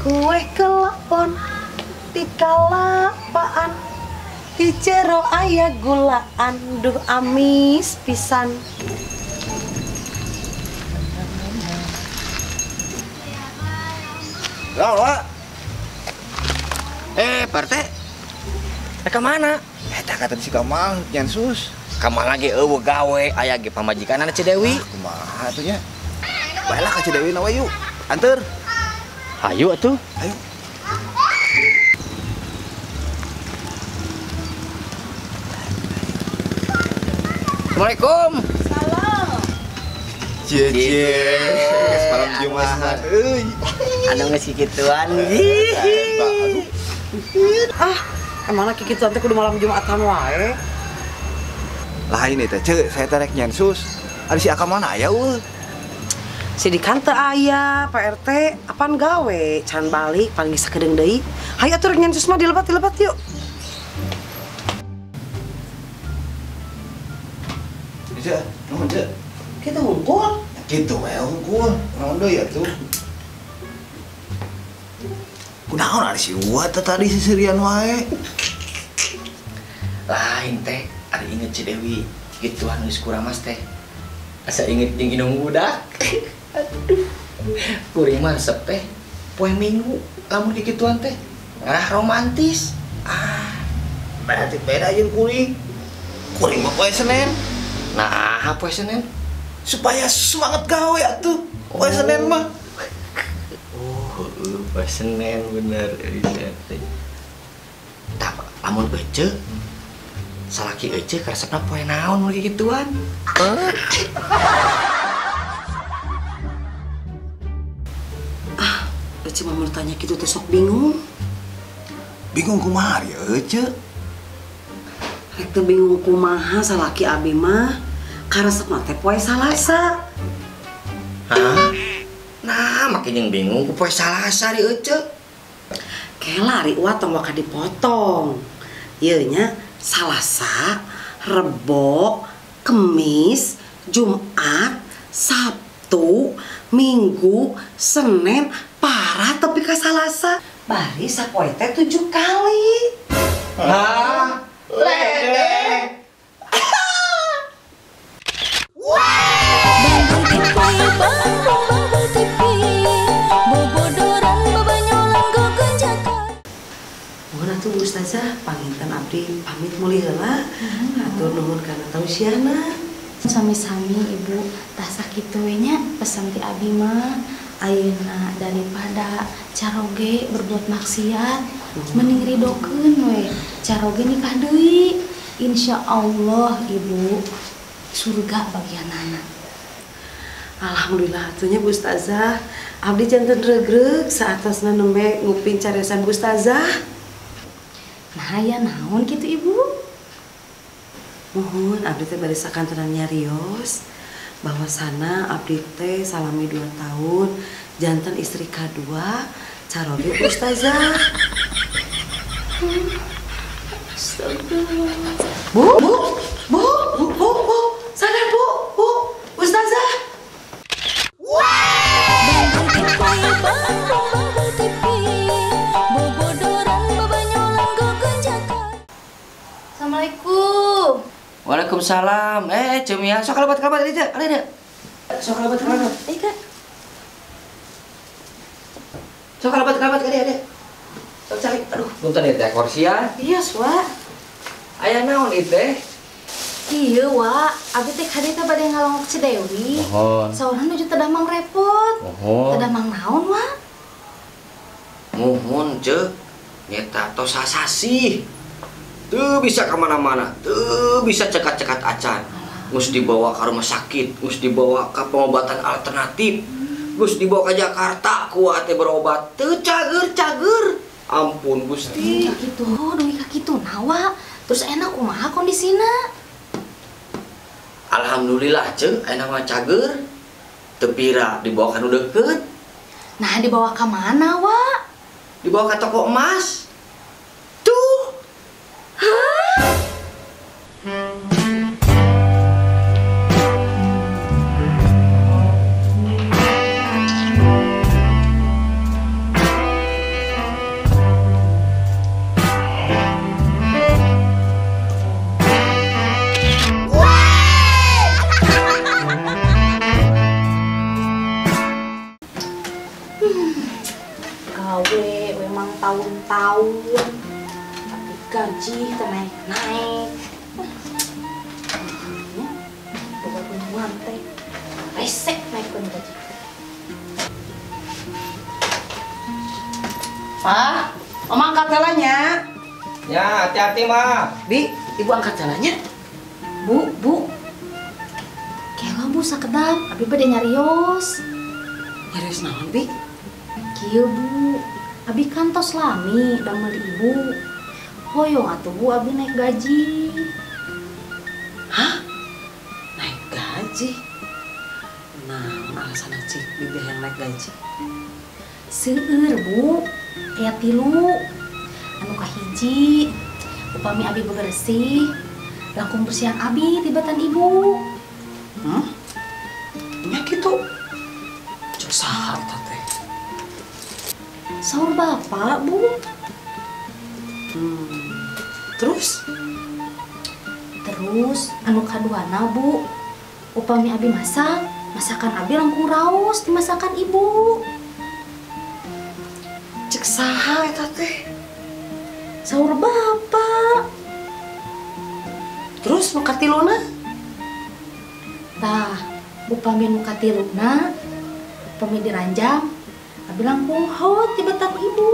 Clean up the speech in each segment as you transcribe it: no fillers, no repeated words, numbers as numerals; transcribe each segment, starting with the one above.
Kue kelapon di kalapaan di jero aya gulaan duh amis pisan. Lah, Pak RT. Ka mana? Eta kata si Kamal nyansus. Kamal lagi eueuh gawe aya ge pamajikanna Ci Dewi. Kumaha atuh nya? Bae lah ka Ci Dewi na we yuk. Anteur. Ayo atuh. Ayo. Assalamualaikum. Salam. Cie cie. Malam Jumahan euy. Anu geus kikituan. Ah, emangna kikituan teh kudu malam Jumatan wae. Lain eta ceu, saya teh rek nyansus. Ari si Akang mana aya eueuh? Si Dikan teu aya, Pak RT apaan gawe? Can balik paling geus sakedeung deui. Hayu atuh rek nyansus mah dilebat-dilebat yuk. Ceu, nuhun ceu. Kitu hungkul. Kitu we hungkul. Naon deui atuh? Kunaon ari si Uwa teh tadi sisirian wae. Lain teh, ari inget Ci Dewi kikituan geus kuramas teh. Asa inget jeung indung budak. Aduh. Kuring mah resep teh poe Minggu lamun kikituan teh. Ngarah romantis. Ah, berarti beda jeung kuring. Kuring mah poe Senin. Nah, poe Senin supaya semangat gawe atuh. Poe Senin mah. Oh, poe Senin bener teh. Tah lamun ece salaki ece karesepna poe naon mun kikituan? Ah, ece mah mun tanya kitu teh sok bingung. Bingung kumaha ya ece? Rek teu bingung kumaha salaki abi mah karesepna teh poe Salasa. Hah? Nah, makin yang bingung ku poe Salasa di ece. Kela ari uwa tong waka dipotong. Ieu nya Salasa, Rebo, Kemis, Jumat, Sabtu, Minggu, Senin, parah tapi ka Salasa. Bari sapoe teh 7 kali. Hah? Lede. Mohon atuh Bu Ustazah, panginten abdi pamit mulih heula. Hatur nuhun kana tausiahna. Sami-sami Ibu, tah sakitu we nya pesan ti abi mah ayeuna daripada caroge berbuat maksiat mending ridokeun we caroge nikah deui. Insya Allah Ibu surga bagianana. Alhamdulillah atuh nya Bu Ustazah, abdi janten regreg saatosna nembe nguping cariosan Bu Ustazah. Nah, ya naon kitu Ibu? Mohon abdi teh bari sakantenan nyarios bahwasana abdi teh salami 2 tahun janten istri kadua caroge Bu Ustazah. Astagfirullah. Bu, Bu, Bu, Bu, Bu, Bu, sadar Bu, Bu, Ustazah. Assalamualaikum. Waalaikumsalam. Cemia, sok kalebat-kalebat ieu teh. Ada. Sok kalebat-kalebat. Iya, Kak. Sok kalebat-kalebat ka dieu. Sok cari. Aduh, punten ieu teh kursian. Iya, Wak. Aya naon ieu teh? Iya, Wak. Abi teh ka dieu teh bade ngalongok Ci Dewi. Mohon. Saurna nuju teu damang repot. Mohon. Teu damang naon, Wak? Mohon, Ceu. Nyeta tos sasih. Tuh bisa kemana-mana, tuh bisa cekat-cekat acan. Mus dibawa ke rumah sakit, mus dibawa ke pengobatan alternatif, mus dibawa ke Jakarta, kuat berobat. Tuh cager-cager. Ampun Gusti. Kitu, dugi ka kitu nawa. Terus enak kumaha kondisina? Alhamdulillah ceu, enak mah cager. Teu pira dibawa ka nu deukeut. Nah, dibawa ka mana, Wak? Dibawa ka toko emas. Hah? tahun. Tapi gaji teu naik-naik. Nya, boga gunungan teh. Resek naikkeun gaji. Pak, Oma angkat jalannya. Ya, hati-hati, Ma. Bi, Ibu angkat jalannya. Bu, Bu. Kela Bu sakedap, abi bade nyarios. Nyarios naon, Bi? Kieu, Bu. Abi kan tos lami damel Ibu. Hoyong atuh Bu abi naik gaji. Hah? Naik gaji? Nah, alasan cik bibi yang naik gaji? Seueur, Bu. Aya tilu. Anu kahiji, upami abi bebersih, langkung bersihan abi tibatan Ibu. Hmm? Nya kitu. Cek saha eta teh? Saur bapak, Bu. Terus? Terus anu kaduana, Bu. Upami abi masak, masakan abi langkung raos dimasakan Ibu. Cek saha eta teh? Saur bapak. Terus nu katiluna? Tah, upami nu katiluna, upami diranjang, abi langkung hot tibatan Ibu.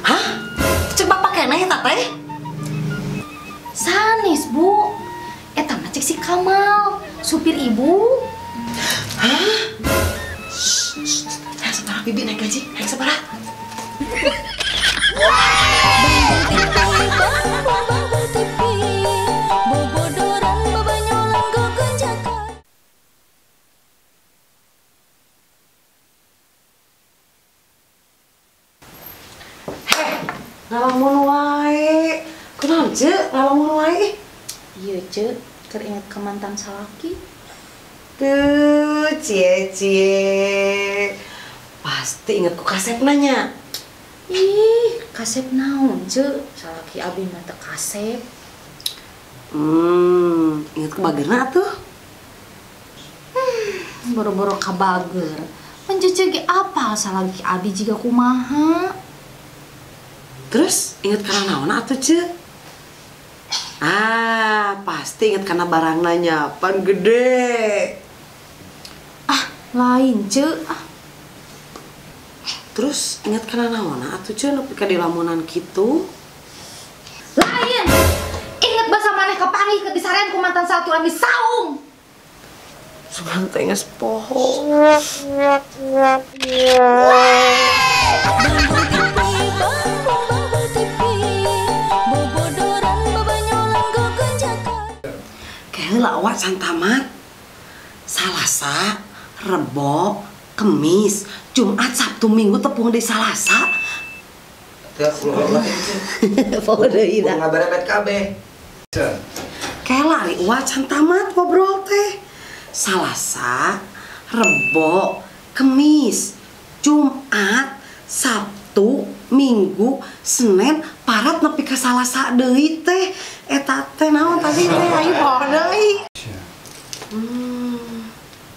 Hah? Cek bapak keneh eta teh? Sanes, Bu. Eta mah cek si Kamal, supir Ibu. Hah? Shh, hayang sabaraha bibi naik gaji, hayang sabaraha. Heh, ngalamun wae. Kunaon, Ceu? Ngalamun wae. Iya, Ceu, keur inget ke mantan salaki. Tuh, cie cie. Pasti inget ku kasep nanya. Ih, kasep naon, Ceu? Salaki abi mah teu kasep. Inget ku bagerna atuh. Boro-boro ka bager. Pan Cece ge apal salaki abi jiga kumaha. Terus inget kana naon atuh, Ceu? Ah, pasti inget kana barangna nya, pan gede. Ah, lain, Ceu. Ah. Terus inget kana naon atuh, Ceu, nepi ka dilamunan kitu? Lain. Inget basa maneh kapanggih ke disarean ku mantan salaki urang di saung. Sugan teh geus poho. Keheula awak can tamat. Salasa, Rebo, Kemis, Jumat, Sabtu, Minggu tepung di Salasa. Teu kulo. Poho deui da. Ngabarebet kabeh. Kela ari uwa can tamat ngobrol teh. Salasa, Rebo, Kemis, Jumat, Sabtu, Minggu, Senin, parat nepi ka Salasa deui teh. Eta teh naon tadi teh aing poho deui.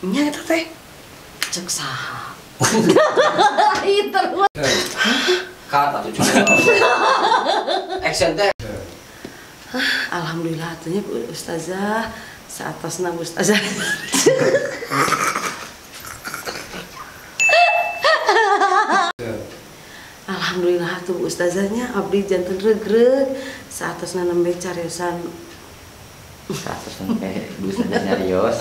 Nya eta teh. Cek saha? Ih terus. Kat atuh cuy. Action teh. Alhamdulillah atunya Bu Ustazah, saatasna Bu Ustazah. Alhamdulillah atuh Bu Ustazahnya abdi janten regreg saatasna nembe cariosan. Saatasna nembe Bu Ustazah nyarios.